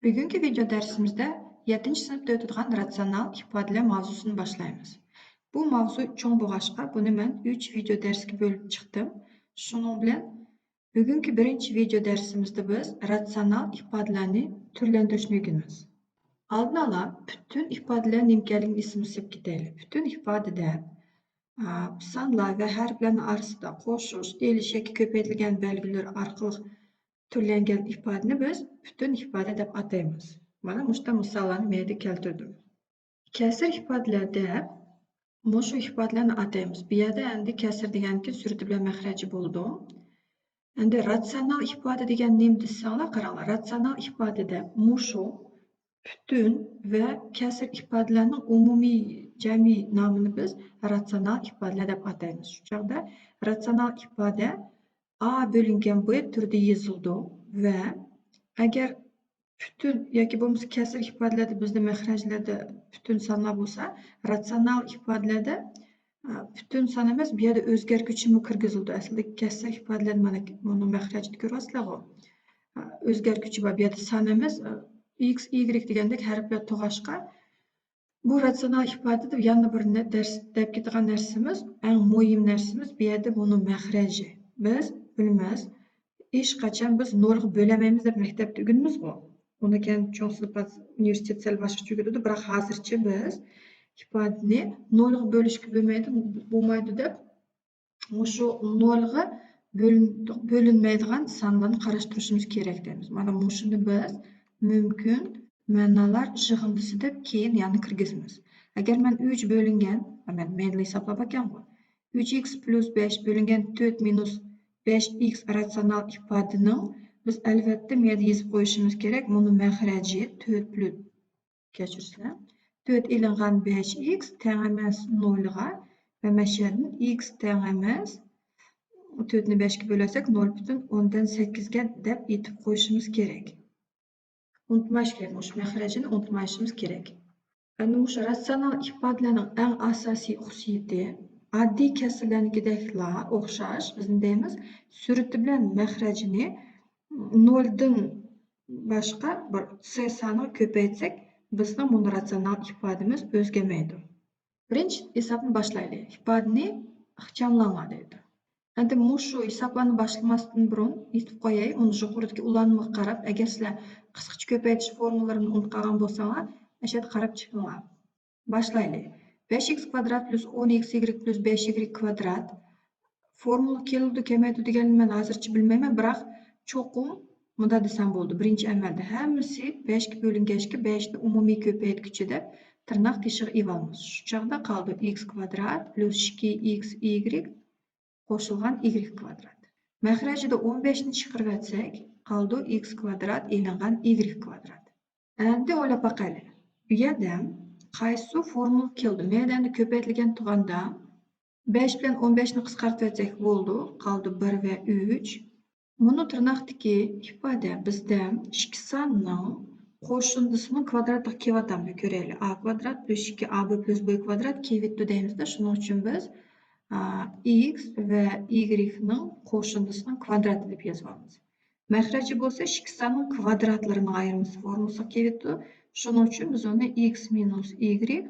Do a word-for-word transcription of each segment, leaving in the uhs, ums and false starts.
بۈگۈنكى ۋىدېئو دەرسىمىزدە يەتتىنچى سىنىپتا ئۆتىدىغان راتسىيونال ئىپادىلەر ماۋزۇسىنى باشلايمىز. بۇ ماۋزۇ چوڭ بولغاچقا، بۇنى مەن ئۈچ ۋىدېئو دەرسكە بۆلۈپ چىقتىم. شۇنىڭ بىلەن بۈگۈنكى بىرىنچى ۋىدېئو دەرسىمىزدە بىز راتسىيونال ئىپادىلەرنى تۈرلەندۈرۈشنى ئۆگىنىمىز. ئالدىن ئالا پۈتۈن ئىپادىلەر نېمىكەنلىكىنى ئېسىمىزگە سېلىپ كېتەيلى. پۈتۈن ئىپادىدە، ئا، سانلار ۋە ھەرپلەرنىڭ ئارىسىدا قوشۇش، ئېلىش ياكى كۆپەيتىلگەن بەلگىلەر ئارقىلىق تۈرلەنگەن ئىپادىنى بىز پۈتۈن ئىپادە دەپ ئاتايمىز. مانا مۇشۇنداق مىساللارنى مەيدە كەلتۈردۈم. كەسىر ئىپادىلەردە مۇشۇ ئىپادىلەرنى ئاتايمىز. بۇ يەردە ئەمدى كەسىر دېگەنكى سۈرىتى بىلەن مەخرەجى بولىدۇ. ئەمدى راتسىيونال ئىپادە دېگەن نېمە دېسەڭلار، قاراڭلار، راتسىيونال ئىپادىدە مۇشۇ پۈتۈن ۋە كەسىر ئىپادىلەرنىڭ ئومۇمىي جەمئىي نامىنى بىز راتسىيونال ئىپادىلەر دەپ ئاتايمىز. شۇ چاغدا راتسىيونال ئىپادە ئا بۆلۈنگەن بې تۈرىدە يېزىلىدۇ ۋە ئەگەر پۈتۈن ياكى بولمىسا كەسىر ئىپادىلەردە بىزدە مەخرەجلەردە پۈتۈن سانلار بولسا، راتسىيونال ئىپادىلەردە، ئە، پۈتۈن سان ئەمەس، بۇ يەردە ئۆزگەرگۈچىمۇ كىرگۈزۈلىدۇ. ئەسلىدە كەسىر ئىپادىلەرنى مانا مۇنۇ مەخرەجدە كۆرۈۋاتىسىلەرغۇ. ئە، ئۆزگەرگۈچى بار. بۇ يەردە سان ئەمەس، ئە، ئىكس، ئىگرېك دېگەندەك ھەرپلەر تۇغاشقا، بۇ راتسىيونال ئىپادىدە يەنە بىر نە-، دەرس دەپ كېتىدىغان نەرسىمىز، ئەڭ مۇھىم نەرسىمىز، بۇ يەردە بۇنىڭ مەخرەجى. بىز بىلىمىز، ھېچقاچان بىز نولغا بۆلەلمەيمىز دەپ مەكتەپتە ئۆگىنىمىزغۇ. ئۇنى كېيىن چوڭ سىنىپ ئۇنىۋېرسىتېت سەل باشقىچە ئۆگىنىدۇ، بىراق ھازىرچە بىز ئىپادىنى نولغا بۆلۈشكە بولمايدۇ، بولمايدۇ دەپ مۇشۇ نولغا بۆلۈن-، بۆلۈنمەيدىغان سانلارنى قاراشتۇرۇشىمىز كېرەك دەيمىز. مانا مۇشۇنى بىز مۇمكىن مەنالار يىغىندىسى دەپ كېيىن يەنە كىرگۈزىمىز. ئەگەر مەن ئۈچ بۆلۈنگەن، مەن مەنىلى ھېسابلاپ ئەكەنغۇ. ئۈچ ئىكس پلۇس بەش بۆلۈنگەن تۆت مىنۇس بەش ئىكس راتسىيونال ئىپادىنىڭ بىز ئەلۋەتتە مۇ يەردە يېزىپ قويۇشىمىز كېرەك. مۇنۇ مەخرەجى تۆت پلۇس كەچۈرسىلەر. تۆت ئېلىنغان بەش ئىكس تەڭ ئەمەس نولغا ۋە مەشەدىن ئىكس تەڭ ئەمەس تۆتنى بەشكە بۆلەرسەك، نول پۈتۈن ئوندىن سەككىزگە دەپ ئېيتىپ قويۇشىمىز كېرەك. ئۇنتۇمايلى، مۇشۇ مەخرەجنى ئۇنتۇمايلى كېرەك. ئەمدى مۇشۇ راتسىيونال ئىپادىلەرنىڭ ئەڭ ئاساسىي خۇسۇسىيىتى، ئاددىي كەسىرلەرنىڭكىدەكلا ئوخشاش، بىز نېمە دەيمىز، سۈرىتى بىلەن مەخرەجنى نولدىن باشقا بىر سان سانىغا كۆپەيتسەك، بىزنىڭ مۇنۇ راتسىيونال ئىپادىمىز ئۆزگەرمەيدۇ. بىرىنچى ھېسابنى باشلايلى. ئىپادىنى ئىخچاملاڭلار دەيدۇ. ئەمدى مۇشۇ ھېسابلارنى باشلىماستىن بۇرۇن ئېيتىپ قوياي، ئۇنى يۇقىرىدىكى ئۇلانمىغا قاراپ، ئەگەر سىلەر قىسقىچە كۆپەيتىش فورمۇلىلىرىنى ئۇنتۇپ قالغان بولساڭلار، ئاشۇ يەردە قاراپ چىقىڭلار. باشلايلى. بەش ئىكس كۋادرات پلۇس ئون ئىكس ئىگرېك پلۇس بەش ئىگرېك كۋادرات. فورمۇلا كېلىدۇ، كەلمەيدۇ دېگەننى مەن ھازىرچە بىلمەيمەن، بىراق چوقۇم مۇنداق دېسەم بولىدۇ. بىرىنچى ئەمەلدە ھەممىسى بەشكە بۆلۈنگەچكە، بەشنى ئومۇمىي كۆپەيتكۈچى دەپ تىرناق تېشىغا ئېلىۋالىمىز. شۇ چاغدا قالىدۇ ئىكس كۋادرات پلۇس ئىككى ئىكس ئىگرېك قوشۇلغان ئىگرېك كۋادرات. مەخرەجىدە ئون بەشنى چىقىرىۋەتسەك، قالىدۇ ئىكس كۋادرات ئېلىنغان ئىگرېك كۋادرات. ئەمدى ئويلاپ باقايلى. بۇ يەردە قايسى فورمۇلا كېلىدۇ؟ مەيلى، ئەمدى كۆپەيتىلگەن تۇغاندا بەش بىلەن ئون بەشنى قىسقارتىۋەتسەك بولىدۇ، قالىدۇ بىر ۋە ئۈچ. مۇنۇ تىرناقتىكى ئىپادە بىزدە ئىككى ساننىڭ قوشۇندىسىنىڭ كۋادراتىغا كېلىۋاتامدۇ، كۆرەيلى. ئا كۋادرات پلۇس ئىككى ئا بې پلۇس بې كۋادرات كېلىۋېتىدۇ دەيمىزدە، شۇنىڭ ئۈچۈن بىز، ئا، ئىكس ۋە ئىگرېكنىڭ قوشۇندىسىنىڭ كۋادراتى دەپ يېزىۋالىمىز. مەخرەجى بولسا ئىككى ساننىڭ كۋادراتلىرىنىڭ ئايرىمىسى فورمۇلىسىغا كېلىۋېتىدۇ. شۇنىڭ ئۈچۈن بىز ئۇنى ئىكس مىنۇس ئىگرېك،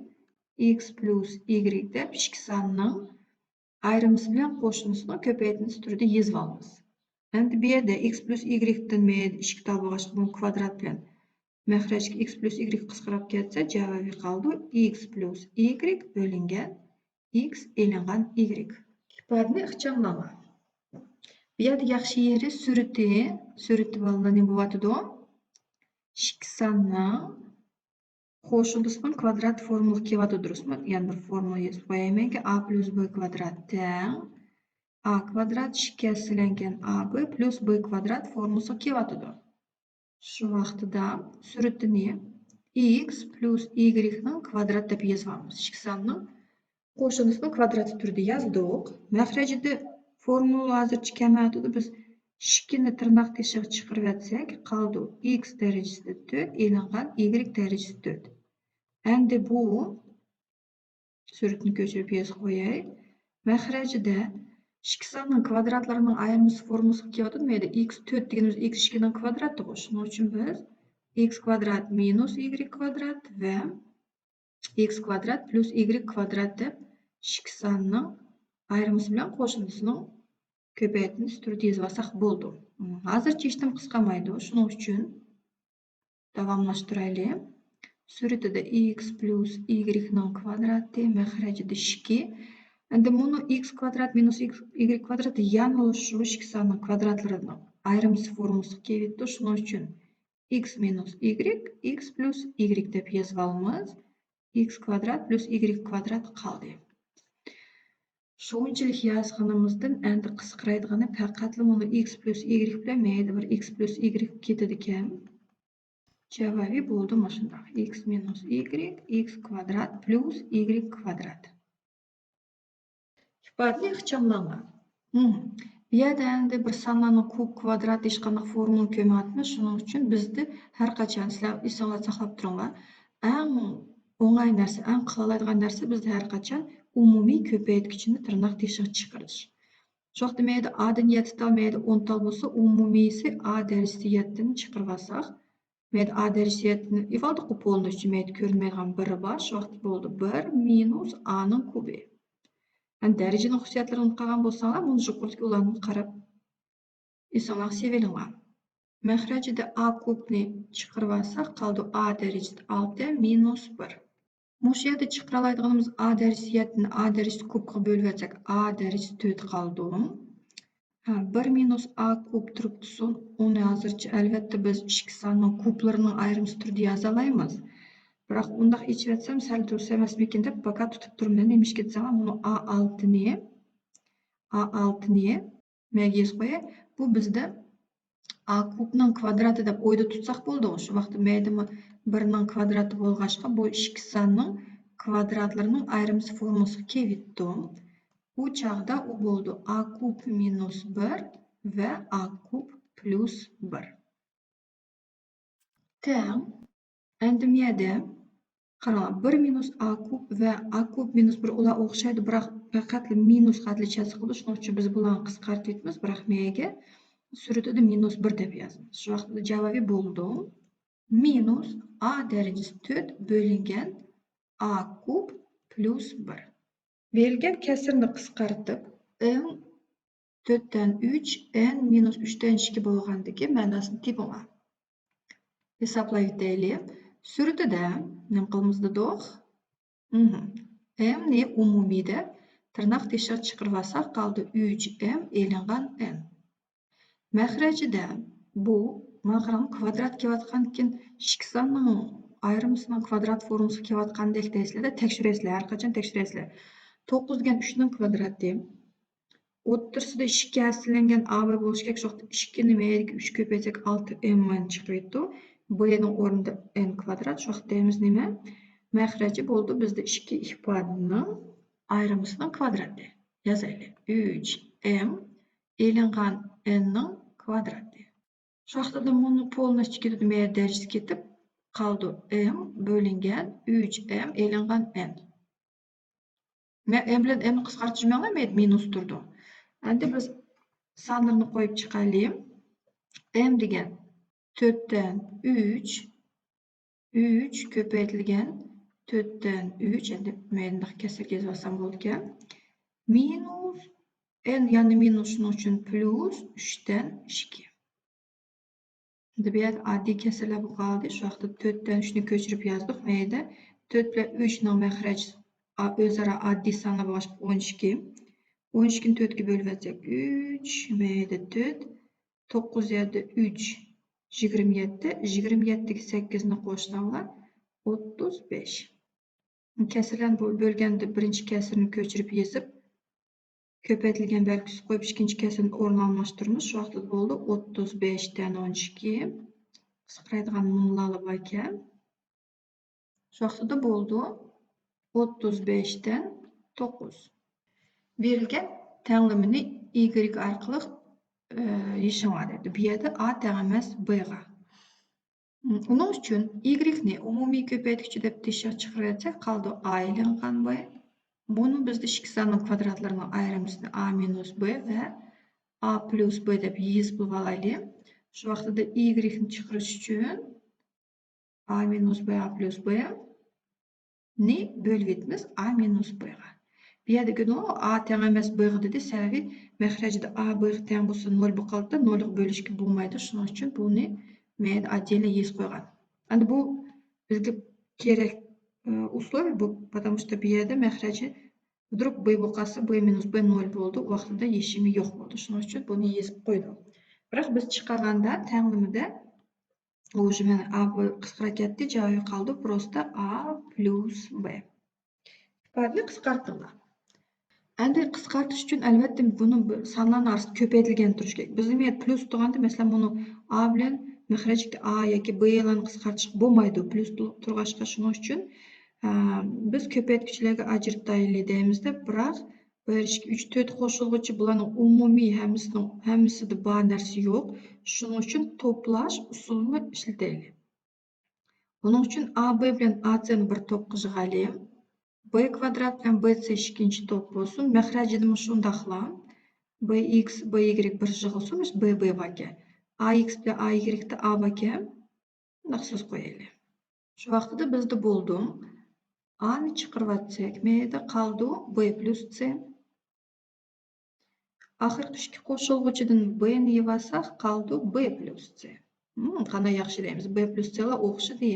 ئىكس پلۇس ئىگرېك دەپ ئىككى ساننىڭ ئايرىمىسى بىلەن قوشۇندىسىنىڭ كۆپەيتمىسى تۈرىدە يېزىۋالىمىز. ئەمدى بۇ يەردە ئىكس پلۇس ئىگرېكتىن مەيلى ئىككى تال بولغاچقا، بۇنى كۋادرات بىلەن مەخرەجدىكى ئىكس پلۇس ئىگرېك قىسقىراپ كەتسە، جاۋابى قالىدۇ ئىكس پلۇس ئىگرېك بۆلۈنگەن ئىكس ئېلىنغان ئىگرېك. ئىپادىنى ئىخچاملاڭلار. بۇ يەردە ياخشى يېرى سۈرىتى، سۈرىتى بالىلار نېمە بولۇۋاتىدۇ؟ ئىككى ساننىڭ قوشۇندىسىنىڭ كۋادرات فورمۇلىسى كېلىۋاتىدۇ، دۇرۇسمۇ؟ يەنە بىر فورمۇلا يېزىپ قوياي مەنكى، ئا پلۇس بې كۋادرات تەڭ ئا كۋادرات شىكەستلەنگەن ئا بې پلۇس بې كۋادرات فورمۇلىسىغا كېلىۋاتىدۇ. شۇ ۋاقتىدا سۈرىتىنى ئىكس پلۇس ئىگرېكنىڭ كۋادرات دەپ يېزىۋالىمىز. ئىككى ساننىڭ قوشۇندىسىنىڭ كۋادراتى تۈرىدە يازدۇق. مەخرەجىدە فورمۇلا ھازىرچە كەلمەيۋاتىدۇ. بىز ئىككىنى تىرناق تېشىغا چىقىرىۋەتسەك، قالىدۇ ئىكس دەرىجىسىدە تۆت ئېلىنغان ئىگرېك دەرىجىسى تۆت. ئەمدى بۇ سۈرىتىنى كۆچۈرۈپ يېزىپ قوياي. مەخرەجىدە ئىككى ساننىڭ كۋادراتلىرىنىڭ ئايرىمىسى فورمۇلىسىغا كېلىۋاتىدۇ. مەيلى، ئىكس تۆت دېگىنىمىز ئىكس ئىككىنىڭ كۋادراتىغۇ. شۇنىڭ ئۈچۈن بىز ئىكس كۋادرات مىنۇس ئىگرېك كۋادرات ۋە ئىكس كۋادرات پلۇس ئىگرېك كۋادرات دەپ ئىككى ساننىڭ ئايرىمىسى بىلەن قوشۇندىسىنىڭ كۆپەيتىندىسى تۈرىدە يېزىۋالساق بولىدۇ. ھازىرچە ھېچنېمە قىسقارمايدۇ. شۇنىڭ ئۈچۈن داۋاملاشتۇرايلى. سۈرىتىدە ئىكس پلۇس ئىگرېكنىڭ كۋادراتى، مەخرەجىدە ئىككى. ئەمدى مۇنۇ ئىكس كۋادرات مىنۇس ئىگرېك كۋادرات يەنىلا شۇ ئىككى ساننىڭ كۋادراتلىرىنىڭ ئايرىمىسى فورمۇلىسىغا كېلىۋېتىدۇ. شۇنىڭ ئۈچۈن ئىكس مىنۇس ئىگرېك، ئىكس پلۇس ئىگرېك دەپ يېزىۋالىمىز. ئىكس كۋادرات پلۇس ئىگرېك كۋادرات قالدى. شۇنچىلىك يازغىنىمىزدىن ئەمدى قىسقىرايدىغىنى پەقەتلا مۇنۇ ئىكس پلۇس ئىگرېك بىلەن مەيدە بىر ئىكس پلۇس ئىگرېك كېتىدىكەن. جاۋابى بولدى مۇشۇنداق. ئىكس مىنۇس ئىگرېك، ئىكس كۋادرات پلۇس ئىگرېك كۋادرات. ئىپادىنى ئىخچاملاڭلار. بۇ يەردە ئەمدى بىر سانلارنىڭ كۇب، كۋادرات ھېچقانداق فورمۇلا كۆرمەيۋاتىمىز. شۇنىڭ ئۈچۈن بىزدە ھەر قاچان، سىلەر ئېسىڭلاردا ساقلاپ تۇرۇڭلار، ئەڭ ئوڭاي نەرسە، ئەڭ قىلالايدىغان نەرسە بىزدە ھەر قاچان ئومۇمىي كۆپەيتكۈچىنى تىرناق تېشىغا چىقىرىش. شۇ ۋاقىتتا مەيدە ئادىن يەتتە تال، مەيدە ئون تال بولسا، ئومۇمىيسى ئا دەرىجىسى يەتتىنى چىقىرىۋالساق، مەيدە ئا دەرىجىسى يەتتىنى ئىفادە قىلىپ بولىدۇ، مەيدە كۆرۈنمەيدىغان بىرى بار، شۇ ۋاقىتتا بولىدۇ بىر مىنۇس ئانىڭ كۇبى. يەنى دەرىجىنىڭ خۇسۇسىيەتلىرىنى ئۇنتۇپ قالغان بولساڭلار، مۇنۇ يۇقىرىدىكى ئۇلارنى قاراپ ئېسىڭلارغا سېلىۋېلىڭلار. مەخرەجىدە ئا كۇبنى چىقىرىۋالساق، قالىدۇ ئا دەرىجىسى ئالتە مىنۇس بىر. مۇشۇ يەردە چىقىرالايدىغىنىمىز ئا دەرىجىسى يەتتىنى ئا دەرىجىسى كۇبقا بۆلۈۋەتسەك، ئا دەرىجىسى تۆت قالىدۇ. ھە، بىر مىنۇس ئا كۇب تۇرۇپتۇ. ئۇنى ھازىرچە، ئەلۋەتتە، بىز ئىككى ساننىڭ كۇبلىرىنىڭ ئايرىمىسى تۈرىدە يازالايمىز. بىراق ئۇنداق ئېچىۋەتسەم سەل دۇرۇس ئەمەسمىكىن دەپ پاكا تۇتۇپ تۇرىمەن. نېمىشقا دېسەڭلار، مۇنۇ ئا ئالتىنى، ئا ئالتىنى مەيگە يېزىپ قوياي. بۇ بىزدە ئا كۇبنىڭ كۋادراتى دەپ ئويدا تۇتساق بولىدۇ. شۇ ۋاقىتتا مەيدىمۇ بىرنىڭ كۋادراتى بولغاچقا، بۇ ئىككى ساننىڭ كۋادراتلىرىنىڭ ئايرىمىسى فورمۇلىسىغا كېلىۋېتىدۇ. ئۇ چاغدا ئۇ بولىدۇ ئا كۇب مىنۇس بىر ۋە ئا كۇب پلۇس بىر. تەڭ. ئەمدى مۇ يەردە قاراڭلار، بىر مىنۇس ئا كۇب ۋە ئا كۇب مىنۇس بىر، ئۇلار ئوخشايدۇ، بىراق پەقەتلا مىنۇس خەتلىك چەتسە قىلىدۇ. شۇنىڭ ئۈچۈن بىز بۇلارنى قىسقارتىۋېتىمىز، بىراق مۇ يەرگە سۈرىتىدە مىنۇس بىر دەپ يازىمىز. شۇ ۋاقىتتا جاۋابى بولىدۇ مىنۇس ئا دەرىجىسى تۆت بۆلۈنگەن ئا كۇب پلۇس بىر. بېرىلگەن كەسىرنى قىسقارتىپ، ئېم تۆتتىن ئۈچ، ئېن مىنۇس ئۈچتىن ئىككى بولغاندىكى مەناسىنى تېپىڭلار. ھېسابلاۋېتەيلى. سۈرىتىدە نېمە قىلىمىز دېدۇق؟ ئېمنى ئومۇمىي دەپ تىرناق تېشىغا چىقىرىۋالساق، قالدى ئۈچ ئېم ئېلىنغان ئېن. مەخرەجىدە بۇ، مانا قاراڭ، كۋادرات كېلىۋاتقانكىن، ئىككى ساننىڭ ئايرىمىسىنىڭ كۋادرات فورمۇسىغا كېلىۋاتقاندەك دەيسىلەر-دە، تەكشۈرەيسىلەر، ھەر قاچان تەكشۈرەيسىلەر. توققۇز دېگەن ئۈچنىڭ كۋادراتى. ئوتتۇرىسىدا ئىككى ھەسسىلەنگەن ئا بار بولۇشى كېرەك. شۇ ۋاقىتتا ئىككىنى مەيدىكى ئۈچ كۆپەيتسەك، ئالتە ئېم ۋان چىقىۋېتىدۇ. بۇ يەرنىڭ ئورنىدا ئېن كۋادرات. شۇ ۋاقىتتا دەيمىز نېمە؟ مەخرەجى بولىدۇ بىزدە ئىككى ئىپادىنىڭ ئايرىمىسىنىڭ كۋادراتى. يازايلى. ئۈچ ئېم ئېلىنغان ئېننىڭ كۋادراتى. شۇ ۋاقىتتا مۇنۇ پولنىستى كېتىدۇ، مەيدە دەرىجىسى كېتىپ قالىدۇ. ئېم بۆلۈنگەن ئۈچ ئېم ئېلىنغان ئېن. مەن ئېم بىلەن ئېمنى قىسقارتىشىم بىلەن مەيدە مىنۇس تۇرىدۇ. ئەمدى بىز سانلىرىنى قويۇپ چىقايلى. ئېم دېگەن تۆتتىن ئۈچ، ئۈچ كۆپەيتىلگەن تۆتتىن ئۈچ، ئەمدى مەيدە كەسىرگە يېزىۋالسام بولىدىكەن. مىنۇس ئېن، يەنى مىنۇس، شۇنىڭ ئۈچۈن پلۇس ئۈچتىن ئىككى. ئەمدى بۇ يەردە ئاددىي كەسىرلەر بولۇپ قالدى. شۇ ۋاقىتتا تۆتتىن ئۈچنى كۆچۈرۈپ يازدۇق. مەيدە تۆت بىلەن ئۈچنىڭ مەخرەج ئا-، ئۆزئارا ئاددىي سانلار بولغاچقا ئون ئىككى. ئون ئىككىنى تۆتكە بۆلۈۋەتسەك، ئۈچ، مەيدە تۆت، توققۇز يەردە ئۈچ، يىگىرمە يەتتە، يىگىرمە يەتتىگە سەككىزنى قوشساڭلار، ئوتتۇز بەش. كەسىرلەرنى بۆ-، بۆلگەندە بىرىنچى كەسىرنى كۆچۈرۈپ يېزىپ، كۆپەيتىلگەن بەلگىسى قويۇپ، ئىككىنچى كەسىرنى ئورۇن ئالماشتۇرىمىز. شۇ ۋاقىتتا بولىدۇ ئوتتۇز بەشتىن ئون ئىككى. قىسقىرايدىغان مۇنۇلارلا باركەن. شۇ ۋاقىتتا بولىدۇ ئوتتۇز بەشتىن توققۇز. بېرىلگەن تەڭلىمىنى ئىگرېك ئارقىلىق، ئە، يېشىڭلار دەيدۇ. بۇ يەردە ئا تەڭ ئەمەس بىغا. ئۇنىڭ ئۈچۈن ئىگرېكنى ئومۇمىي كۆپەيتكۈچى دەپ تېشىغا چىقىرىۋەتسەك، قالىدۇ ئا ئېلىنغان بىر. بۇنى بىزدە ئىككى ساننىڭ كۋادراتلىرىنىڭ ئايرىمىسىنى ئا مىنۇس بىر ۋە ئا پلۇس بىر دەپ يېزىپ بولۇۋالايلى. شۇ ۋاقىتتا ئىگرېكنى چىقىرىش ئۈچۈن A مىنۇس B، A پلۇس B نى بۆلۈۋېتىمىز A مىنۇس B غا. بۇ يەردىكى نو A تەڭ ئەمەس B غا دېدى، سەۋەبى مەخرەجدە A B غا تەڭ بولسا نول بولۇپ قالىدۇ، نولغا بۆلۈشكە بولمايدۇ. شۇنىڭ ئۈچۈن بۇنى مەن ئاددىيلا يېزىپ قويغان. ئەمدى بۇ بىزگە كېرەك، ئە، ئۇسۇل بۇ، потому что بۇ يەردە مەخرەجى ۋدرۇگ B بولۇپ قالسا، B مىنۇس B نول بولىدۇ، ئۇ ۋاقتىدا يېشىمى يوق بولىدۇ. شۇنىڭ ئۈچۈن بۇنى يېزىپ قويدۇق. بىراق بىز چىقارغاندا تەڭلىمىدە ئۇ مانا A B قىسقىراپ كەتتى، جاۋابى قالدى، просто A پلۇس B. ئىپادىنى قىسقارتىڭلار. ئەمدى قىسقارتىش ئۈچۈن، ئەلۋەتتە، بۇنى بىر سانلارنىڭ ئارىسىدا كۆپەيتىلگەن تۇرۇشى كېرەك. بىز نېمە پلۇس تۇرغاندا، مەسىلەن، بۇنى A بىلەن مەخرەجدىكى A ياكى B لارنى قىسقارتىشقا بولمايدۇ، پلۇس تۇ-، تۇرغاچقا. شۇنىڭ ئۈچۈن، ئە، بىز كۆپەيتكۈچلەرگە ئاجرىتايلى دەيمىز-دە، بىراق بىر، ئىككى، ئۈچ، تۆت قوشۇلغۇچە بۇلارنىڭ ئومۇمىي ھەممىسىنىڭ، ھەممىسىدە بار نەرسە يوق. شۇنىڭ ئۈچۈن توپلاش ئۇسۇلىنى ئىشلىتەيلى. بۇنىڭ ئۈچۈن A B بىلەن A C نى بىر توپقا يىغايلى. B كۋادرات بىلەن B C ئىككىنچى توپ بولسۇن. مەخرەجىدىمۇ شۇنداقلا B X، B Y بىر يىغىلسۇن، بىز B B باركەن. A X بىلەن A Y دە A باركەن. مۇنداق سۆز قويايلى. شۇ ۋاقتىدا بىزدە بولدى. A نى چىقىرىۋەتسەك، مەيدە قالدى B پلۇس C. ئاخىرقى ئىككى قوشۇلغۇچىدىن B نى يىغىۋالساق، قالدى B پلۇس C. ھىم، قانداق ياخشى دەيمىز. B پلۇس C لار ئوخشىدى.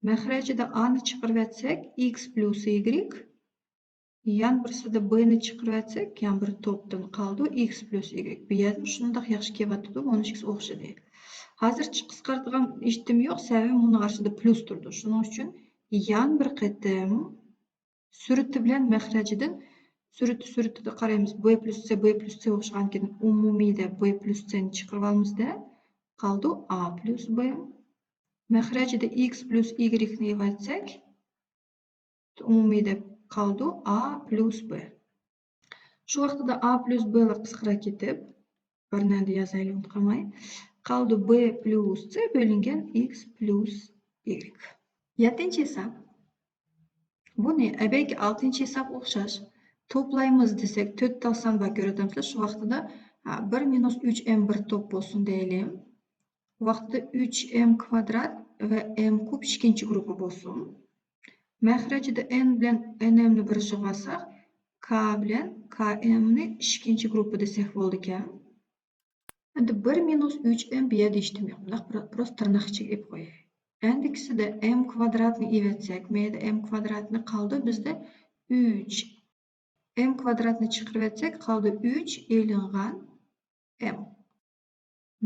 مەخرەجىدە A نى چىقىرىۋەتسەك، X پلۇس Y. يان بىرسىدە B نى چىقىرىۋەتسەك، يان بىر توپتىن قالدى X پلۇس Y. بۇ يەردىمۇ شۇنداق ياخشى كېلىۋاتىدۇ، بۇنىڭ ئىككىسى ئوخشىدى. ھازىرچە قىسقارتىدىغان ھېچنېمە يوق، سەۋەبى مۇنىڭ ئارىسىدا پلۇس تۇرىدۇ. شۇنىڭ ئۈچۈن يان بىر قېتىم سۈرىتى بىلەن مەخرەجىدىن، سۈرىتى، سۈرىتىدە قارايمىز، B پلۇس C، B پلۇس C ئوخشىغانكىن، ئومۇمىيدە B پلۇس C نى چىقىرىۋالىمىز-دە، قالدى A پلۇس B. مەخرەجىدە X پلۇس Y نى يىغىۋەتسەك، ئومۇمىيدە قالدى A پلۇس B. شۇ ۋاقتىدا A پلۇس B لار قىسقىراپ كېتىپ، بىر نەدە يازايلى، ئۇنتۇپ قالماي. قالدى B پلۇس C بۆلۈنگەن X پلۇس Y. يەتتىنچى ھېساب. بۇنى ئەبەيكى ئالتىنچى ھېساب ئوخشاش. توپلايمىز دېسەك، تۆت تال سان بار، كۆرۈۋاتامسىلەر؟ شۇ ۋاقتىدا، ھە، بىر مىنۇس ئۈچ M بىر توپ بولسۇن دەيلى. بۇ ۋاقتىدا ئۈچ M كۋادرات ۋە M كۇب ئىككىنچى گۇرۇپپا بولسۇن. مەخرەجىدە N بىلەن N M نى بىر يىغىۋالساق، K بىلەن K M نى ئىككىنچى گۇرۇپپا دېسەك بولىدىكەن. ئەمدى بىر مىنۇس ئۈچ M بۇ يەردە ھېچنېمە يوق. بۇنداق بىر، بىراز تىرناق ئىچىگە ئېلىپ قوياي. ئەندىكىسىدە M كۋادراتنى ئېلىۋەتسەك، مەيدە M كۋادراتنى قالدى بىزدە ئۈچ. M كۋادراتنى چىقىرىۋەتسەك، قالدى ئۈچ ئېلىنغان M.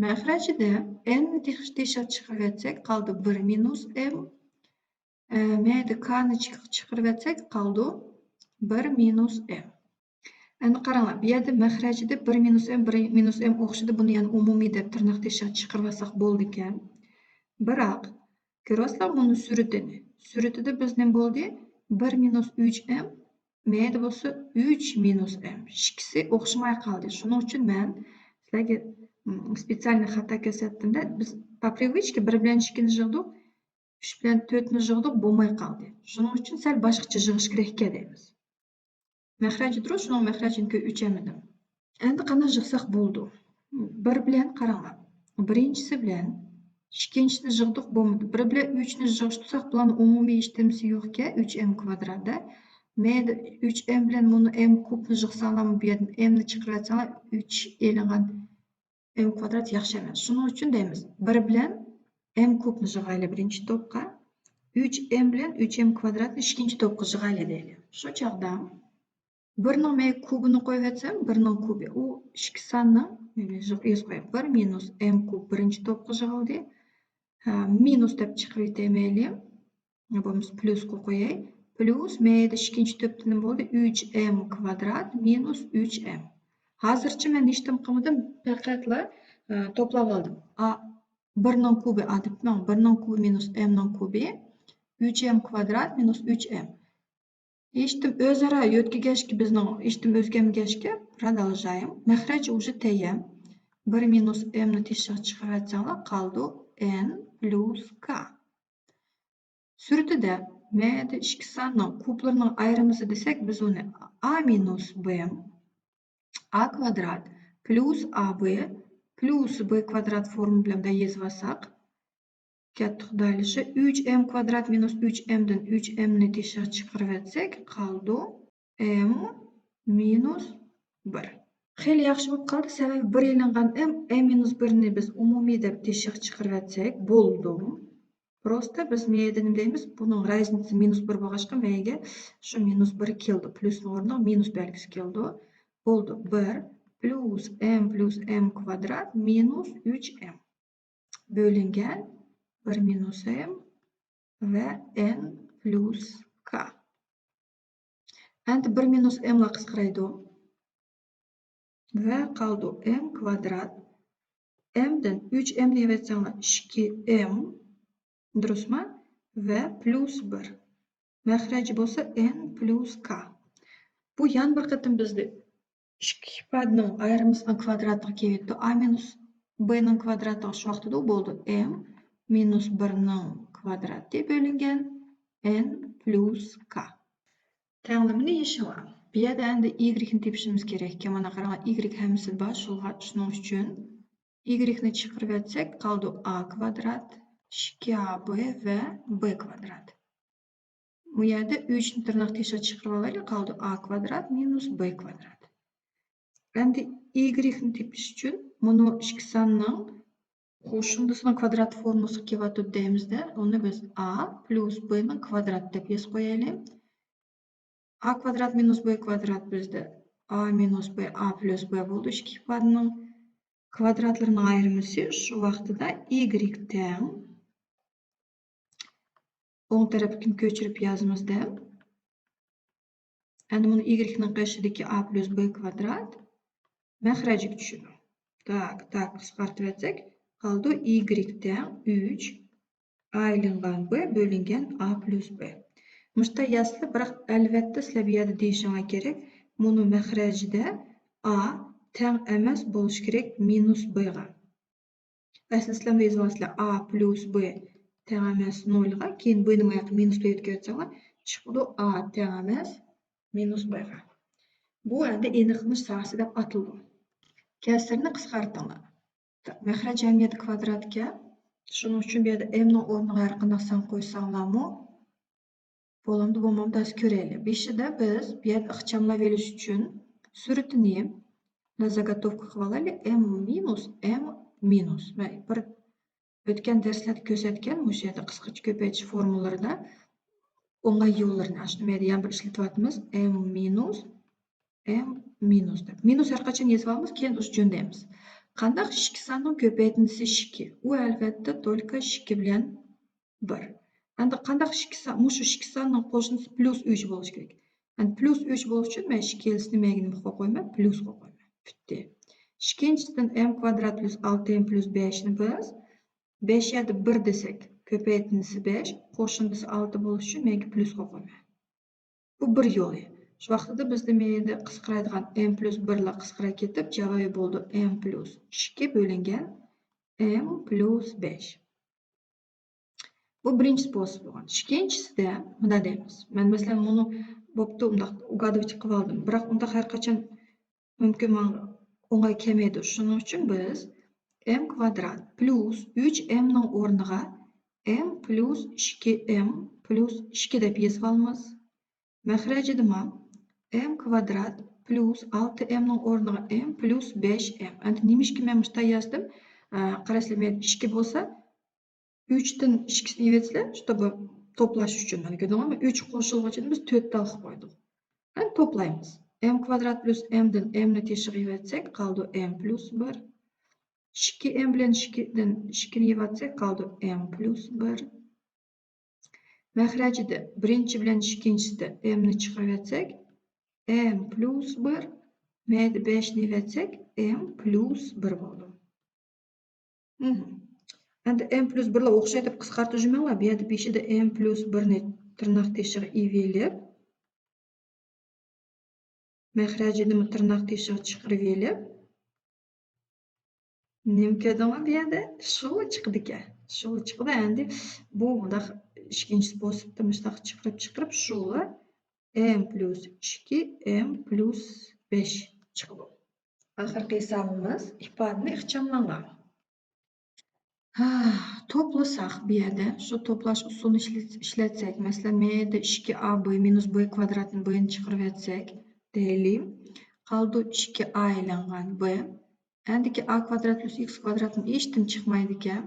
مەخرەجىدە N نى تېخى، تېشىغا چىقىرىۋەتسەك، قالدى بىر مىنۇس M. ئە، مەيدە K نى چىق-، چىقىرىۋەتسەك، قالدى بىر مىنۇس M. ئەمدى قاراڭلار، بۇ يەردە مەخرەجىدە بىر مىنۇس M، بىر مىنۇس M ئوخشىدى. بۇنى يەنە ئومۇمىي دەپ تىرناق تېشىغا چىقىرىۋالساق بولىدىكەن. بىراق، كۆرۈۋالسىلەر بۇنى سۈرىتىنى. سۈرىتىدە بىز نېمە بولدى؟ بىر مىنۇس ئۈچ M، مەيدە بولسا ئۈچ مىنۇس M. ئىككىسى ئوخشىماي قالدى. شۇنىڭ ئۈچۈن مەن سىلەرگە، م، специально خاتا كۆرسەتتىم-دە، بىز по привычке بىر بىلەن ئىككىنى يىغدۇق، ئۈچ بىلەن تۆتنى يىغدۇق، بولماي قالدى. شۇنىڭ ئۈچۈن سەل باشقىچە يىغىش كېرەككەن دەيمىز. مەخرەجدۇر، شۇنىڭ مەخرەجىنى كۆ-، ئۆچەملىدىم. ئەمدى قانداق يىغساق بولىدۇ؟ بىر بىلەن قاراڭلار. بىرىنچىسى بىلەن ئىككىنچىسىنى يىغدۇق، بولمىدى. بىر بىلەن ئۈچنى يىغىشتۇرساق، بۇلارنىڭ ئومۇمىي ھېچنېمىسى يوقكەن، ئۈچ M كۋادراتتا. مەيدە ئۈچ M بىلەن بۇنى M كۇبنى يىغساڭلارمۇ، بۇ يەردىن M نى چىقىرىۋەتسەڭلار، ئۈچ ئېلىنغان M كۋادرات ياخشى ئەمەس. شۇنىڭ ئۈچۈن دەيمىز، بىر بىلەن M كۇبنى يىغايلى بىرىنچى توپقا، ئۈچ M بىلەن ئۈچ M كۋادراتنى ئىككىنچى توپقا يىغايلى دەيلى. شۇ چاغدا بىرنىڭ مەن كۇبىنى قويۇۋەتسەم، بىرنىڭ كۇبى، ئۇ ئىككى ساننىڭ، يېزىپ قوياي، بىر مىنۇس M كۇب بىرىنچى توپقا يىغىلدى. ھە، مىنۇس دەپ چىقىرىۋېتەي مەيلى. بولمىسا پلۇسقا قوياي. پلۇس مەيدە ئىككىنچى توپتا نېمە بولدى؟ ئۈچ M كۋادرات مىنۇس ئۈچ M. ھازىرچە مەن ھېچنېمە قىلمىدىم، پەقەتلا، ئە، توپلاپ ئالدىم. ئا، بىرنىڭ كۇبى، ئا دەپتىمەن، بىرنىڭ كۇبى مىنۇس M نىڭ كۇبى، ئۈچ M كۋادرات مىنۇس ئۈچ M. ھېچنېمە ئۆزئارا يۆتكىگەچكە، بىزنىڭ ھېچنېمە ئۆزگەرمىگەچكە، продолжаем. مەخرەج уже تەييار. بىر مىنۇس M نى تېشىغا چىقىرىۋەتسەڭلار، قالدى N پلۇس K. سۈرىتىدە مەيدە ئىككى ساننىڭ كۇبلىرىنىڭ ئايرىمىسى دېسەك، بىز ئۇنى A مىنۇس B، A كۋادرات پلۇس A B پلۇس B كۋادرات فورمۇلا بىلەن مۇنداق يېزىۋالساق، كەتتۇق دالىشى. ئۈچ ئېم كۋادرات مىنۇس ئۈچ ئېمدىن ئۈچ ئېمنى تېشىغا چىقىرىۋەتسەك، قالىدۇ ئېم مىنۇس بىر. خېلى ياخشى بولۇپ قالدى، سەۋەبى بىر ئېلىنغان ئېم، ئېم مىنۇس بىرنى بىز ئومۇمىي دەپ تېشىغا چىقىرىۋەتسەك بولىدۇ. پروستا بىز مەيدە نېمە دەيمىز؟ بۇنىڭ رازنىسى مىنۇس بىر بولغاچقا، مەيگە شۇ مىنۇس بىر كېلىدۇ. پلۇسنىڭ ئورنىغا مىنۇس بەلگىسى كېلىدۇ. بولدى. بىر پلۇس ئېم پلۇس ئېم كۋادرات مىنۇس ئۈچ ئېم. بۆلۈنگەن بىر مىنۇس ئېم ۋە ئېن پلۇس كا. ئەمدى بىر مىنۇس ئېملا قىسقىرايدۇ. ۋە قالدى ئېم كۋادرات. ئېمدىن ئۈچ ئېمنى ئېلىۋەتسەڭلار ئىككى ئېم. دۇرۇسمۇ؟ ۋە پلۇس بىر. مەخرەجى بولسا ئېن پلۇس كا. بۇ يەنە بىر قېتىم بىزدە ئىككى ئىپادىنىڭ ئايرىمىسىنىڭ كۋادراتىغا كېلىۋېتىدۇ. ئا مىنۇس بنىڭ كۋادراتىغا شۇ ۋاقىتتا بولدى. ئېم مىنۇس بىرنىڭ كۋادراتى بۆلۈنگەن ئېن پلۇس كا. تەڭلىمىنى يېشىۋال. بۇ يەردە ئەمدى ئىگرېكنى تېپىشىمىز كېرەك ئىكەن. مانا قاراڭلار، ئىگرېك ھەممىسىدە بار، شۇنىڭ ئۈچۈن ئىگرېكنى چىقىرىۋەتسەك، قالدى ئا كۋادرات، ئىككى ئا بى ۋە بى كۋادرات. بۇ يەردە ئۈچنى تىرناق تېشىغا چىقىرىۋالايلى، قالدى ئا كۋادرات مىنۇس بى كۋادرات. ئەمدى ئىگرېكنى تېپىش ئۈچۈن مۇنۇ ئىككى ساننىڭ قوشۇندىسىنىڭ كۋادرات فورمۇلىسىغا كېلىۋاتىدۇ دەيمىزدە، ئۇنى بىز ئا پلۇس بنىڭ كۋادراتى دەپ يېزىپ قويايلى. ئا كۋادرات مىنۇس بى كۋادرات بىزدە ئا مىنۇس بى، ئا پلۇس بى بولدى ئىككى ئىپادىنىڭ كۋادراتلىرىنىڭ ئايرىمىسى. شۇ ۋاقتىدا ئىگرېك تەڭ ئوڭ تەرەپكىنى كۆچۈرۈپ يازىمىز دەپ. ئەنە مۇنۇ ئىگرېكنىڭ قېشىدىكى ئا پلۇس بى كۋادرات مەخرەجگە چۈشىدۇ. تاك، تاك قىسقارتىۋەتسەك، قالىدۇ ئىگرېك تەڭ ئۈچ ئا ئېلىنغان بى بۆلۈنگەن ئا پلۇس بى. مۇشۇنداق يازسىلەر، بىراق ئەلۋەتتە سىلەر بۇ يەردە دېيىشىڭلار كېرەك، مۇنۇ مەخرەجدە ئا تەڭ ئەمەس بولۇشى كېرەك مىنۇس بىغا. ئەسلى سىلەر يېزىۋالىسىلەر، ئا پلۇس بى تەڭ ئەمەس نولغا، كېيىن بىنى ماياققا مىنۇس بىلەن يۆتكەۋەتسەڭلار، چىقىدۇ ئا تەڭ ئەمەس مىنۇس بىغا. بۇ ئەمدى ئېنىقلىنىش ساھەسى دەپ ئاتىلىدۇ. كەسىرنى قىسقارتىڭلار. مەخرەج ھەممە يەردە كۋادراتكەن. شۇنىڭ ئۈچۈن بۇ يەردە ئېمنىڭ ئورنىغا ھەر قانداق سان قويساڭلارمۇ بولامدۇ، بولمامدۇ، ھازىر كۆرەيلى. بېشىدا بىز بۇ يەردە ئىخچاملاۋېلىش ئۈچۈن سۈرىتىنى نا زاگотовка قىلىۋالايلى. ئېم مىنۇس ئېم مىنۇس. مەن بىر ئۆتكەن دەرسلەردە كۆرسەتكەن مۇشۇ يەردە قىسقىچە كۆپەيتىش فورمۇلىلىرىدا ئوڭاي يوللىرىنى، ئاشۇ مەيدە يەنە بىر ئىشلىتىۋاتىمىز. ئېم مىنۇس ئېم مىنۇس دەپ. مىنۇس ھەر قاچان يېزىۋالىمىز، كېيىن ئۇزۇن دەيمىز. قانداق ئىككى ساننىڭ كۆپەيتىندىسى ئىككى؟ ئۇ ئەلۋەتتە تولكا ئىككى بىلەن بىر. ئەمدى قانداق ئىككى سان؟ مۇشۇ ئىككى ساننىڭ قوشۇندىسى پلۇس ئۈچ بولۇشى كېرەك. ئەمدى پلۇس ئۈچ بولۇش ئۈچۈن مەن ئىككىلىسىنى مەيگە نېمە قويۇپ قويىمەن؟ پلۇس قويۇپ قويىمەن. پۈتتى. ئىككىنچىسىدىن ئېم كۋادرات پلۇس ئالتە ئېم پلۇس بەشنى بىز بەش يەردە بىر دېسەك، كۆپەيتىندىسى بەش، قوشۇندىسى ئالتە بولۇشى ئۈچۈن مەيگە پلۇس قويۇپ قويىمەن. بۇ بىر يولى. شۇ ۋاقتىدا بىزدە مەيدە قىسقىرايدىغان ئېم پلۇس بىرلا قىسقىراپ كېتىپ، جاۋابى بولىدۇ ئېم پلۇس ئىككى بۆلۈنگەن ئېم پلۇس بەش. بۇ بىرىنچى سپوسوب بولغان. ئىككىنچىسىدە مۇنداق دەيمىز. مەن، مەسىلەن، مۇنى بوپتۇ، ئۇنداق ئۇگادىۋېچ قىلىۋالدىم. بىراق ئۇنداق ھەر قاچان مۇمكىن ماڭا ئوڭاي كەلمەيدۇ. شۇنىڭ ئۈچۈن بىز ئېم كۋادرات پلۇس ئۈچ ئېمنىڭ ئورنىغا ئېم پلۇس ئىككى ئېم پلۇس ئىككى دەپ يېزىۋالىمىز. مەخرەجىدىمۇ ئېم كۋادرات پلۇس ئالتە ئېمنىڭ ئورنىغا ئېم پلۇس بەش ئېم. ئەمدى نېمىشقا مەن مۇشۇنداق يازدىم؟ ئە، قاراسىلەر، مەن ئىككى بولسا، ئۈچتىن ئىككىسىنى ئېلىۋەتسىلەر، чтобы توپلاش ئۈچۈن. مانا كۆردۈڭلارمۇ؟ ئۈچ قوشۇلغۇچىنى بىز تۆت تال قىلىپ قويدۇق. ئەمدى توپلايمىز. ئېم كۋادرات پلۇس ئېمدىن ئېمنى تېشىغا ئېلىۋەتسەك، قالىدۇ ئېم پلۇس بىر. ئىككى ئېم بىلەن ئىككىدىن ئىككىنى ئېلىۋەتسەك، قالىدۇ ئېم پلۇس بىر. مەخرەجىدە بىرىنچى بىلەن ئىككىنچىسىدە ئېمنى چىقىرىۋەتسەك، ئېم پلۇس بىر، مەيدە بەشنى ئېلىۋەتسەك، ئېم پلۇس بىر بولىدۇ. مھم. ئەمدى ئېم پلۇس بىرلا ئوخشايدۇ دەپ قىسقارتىۋېتىڭلار. بۇ يەردە بېشىدا ئېم پلۇس بىرنى تىرناق تېشىغا ئېلىۋېلىپ، مەخرەجىنىمۇ تىرناق تېشىغا چىقىرىۋېلىپ، نېمە كۆردۈڭلار بۇ يەردە؟ شۇلا چىقىدىكەن. شۇلا چىقىدۇ. ئەمدى بۇ مۇنداق ئىككىنچى سپوسوبتا مۇشۇنداق چىقىرىپ، چىقىرىپ، شۇلا ئېم پلۇس ئىككى، ئېم پلۇس بەش چىقىدۇ. ئاخىرقى ھېسابىمىز ئىپادىنى ئىخچاملاڭلار. ھا، توپلىساق بۇ يەردە، شۇ توپلاش ئۇسۇلىنى ئىشلەت-، ئىشلەتسەك، مەسىلەن، مەيەردە ئىككى ئا بى مىنۇس بى كۋادراتنى بىرنى چىقىرىۋەتسەك، دەيلى، قالىدۇ ئىككى ئا ئېلىنغان بى. ئەندىكى ئا كۋادرات پلۇس ئىكس كۋادراتتىن ھېچنېمە چىقمايدىكەن.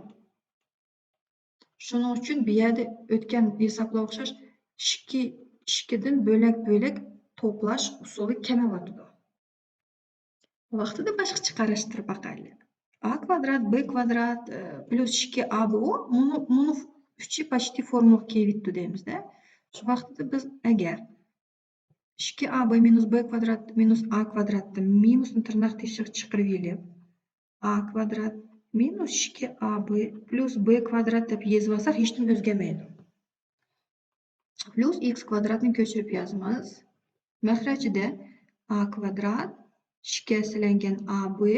شۇنىڭ ئۈچۈن بۇ يەردە ئۆتكەن ھېسابلارغا ئوخشاش ئىككى، ئىككىدىن بۆلەك-بۆلەك توپلاش ئۇسۇلى كېلىۋاتىدۇ. ۋاقتىدا باشقىچە قاراشتۇرۇپ باقايلى. ئا كۋادرات، بى كۋادرات، ئە، پلۇس ئىككى ئا بى ئۇ، مۇنۇ، مۇنۇ ئۈچى پاشتى فورمۇلىغا كېلىۋېتىدۇ دەيمىز-دە. شۇ ۋاقتىدا بىز ئەگەر ئىككى ئا بى مىنۇس بى كۋادرات مىنۇس ئا كۋادراتتا مىنۇسنى تىرناق تېشىغا چىقىرىۋېلىپ، ئا كۋادرات مىنۇس ئىككى ئا بى پلۇس بى كۋادرات دەپ يېزىۋالساق، ھېچنېمە ئۆزگەرمەيدۇ. پلۇس ئىكس كۋادراتنى كۆچۈرۈپ يازىمىز. مەخرەجىدە ئا كۋادرات ئىككى ھەسسىلەنگەن ئا بى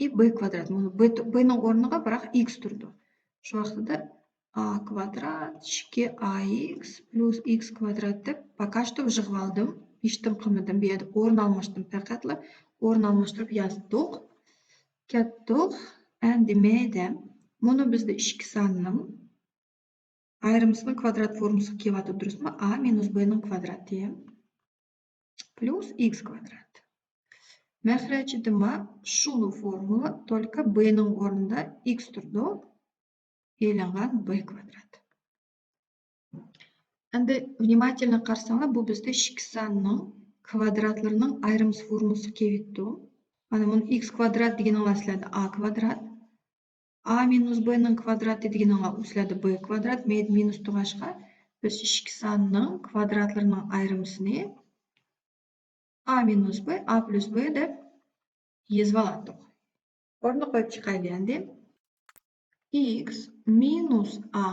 ئى بى كۋادرات. مۇنۇ بى، بىنىڭ ئورنىغا بىراق ئىكس تۇرىدۇ. شۇ ۋاقتىدا ئا كۋادرات ئىككى ئا ئىكس پلۇس ئىكس كۋادرات دەپ پاكاشتو يىغىۋالدىم. ھېچنېمە قىلمىدىم. بۇ يەردە ئورۇن ئالماشتۇردۇم پەقەتلا. ئورۇن ئالماشتۇرۇپ يازدۇق. كەتتۇق. ئەندى مەيەردە مۇنۇ بىزدە ئىككى ساننىڭ ئايرىمىسىنىڭ كۋادرات فورمۇلىسىغا كېلىۋاتىدۇ، دۇرۇسمۇ؟ ئا مىنۇس بىنىڭ كۋادراتى پلۇس ئىكس كۋادرات. مەخرەجىدىمۇ شۇلا فورمۇلا، تولكا بىنىڭ ئورنىدا ئىكس تۇرىدۇ، ئېلىنغان بى كۋادرات. ئەندى ۋنىماتېلنو قارىساڭلار، بۇ بىزدە ئىككى ساننىڭ كۋادراتلىرىنىڭ ئايرىمىسى فورمۇلىسىغا كېلىۋېتىدۇ. مانا بۇنى ئىكس كۋادرات دېگىنىڭلار سىلەردە ئا كۋادرات. ئا مىنۇس بىنىڭ كۋادراتى دېگىنىڭلار ئۇ سىلەردە بى كۋادرات، مەيەردە مىنۇس تۇرغاچقا، بىز ئىككى ساننىڭ كۋادراتلىرىنىڭ ئايرىمىسىنى ئا مىنۇس بى، ئا پلۇس بى دەپ يېزىۋالاتتۇق. ئورنىغا قويۇپ چىقايلى ئەندى. ئىكس مىنۇس ئا،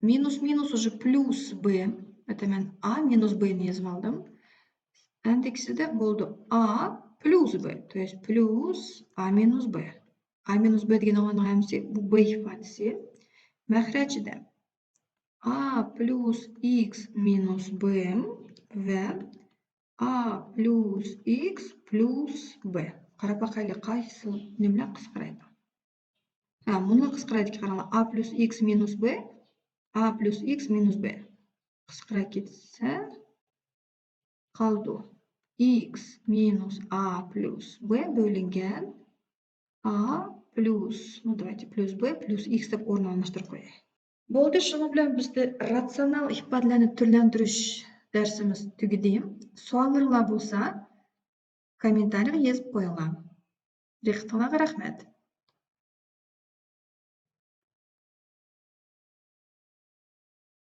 مىنۇس مىنۇس ئۇژې پلۇس بى، ئەتە مەن ئا مىنۇس بىنى يېزىۋالدىم. ئەندىكىسىدە بولدى ئا پلۇس بى، то есть پلۇس ئا مىنۇس بى. ئا مىنۇس بى دېگىنىڭلارنىڭ ھەممىسى بۇ بى ئىپادىسى. مەخرەجىدە ئا پلۇس ئىكس مىنۇس بى ۋە ئا پلۇس ئىكس پلۇس بى. قاراپ باقايلى، قايسى نېمىلەر قىسقىرايدۇ؟ ھە، مۇنۇلار قىسقىرايدىكەن، قاراڭلار. ئا پلۇس ئىكس مىنۇس بى، ئا پلۇس ئىكس مىنۇس بى. قىسقىراپ كەتسە، قالىدۇ ئىكس مىنۇس ئا پلۇس بى بۆلۈنگەن ئا پلۇس، ну, давайте، پلۇس بى پلۇس ئىكس دەپ ئورۇن ئالماشتۇرۇپ قوياي. بولدى، شۇنىڭ بىلەن بىزدە راتسىيونال ئىپادىلەرنى تۈرلەندۈرۈش دەرسىمىز تۈگىدى. سوئاللىرىڭلار بولسا، كوممېنتارىيغا يېزىپ قويۇڭلار. دىققىتىڭلارغا رەھمەت.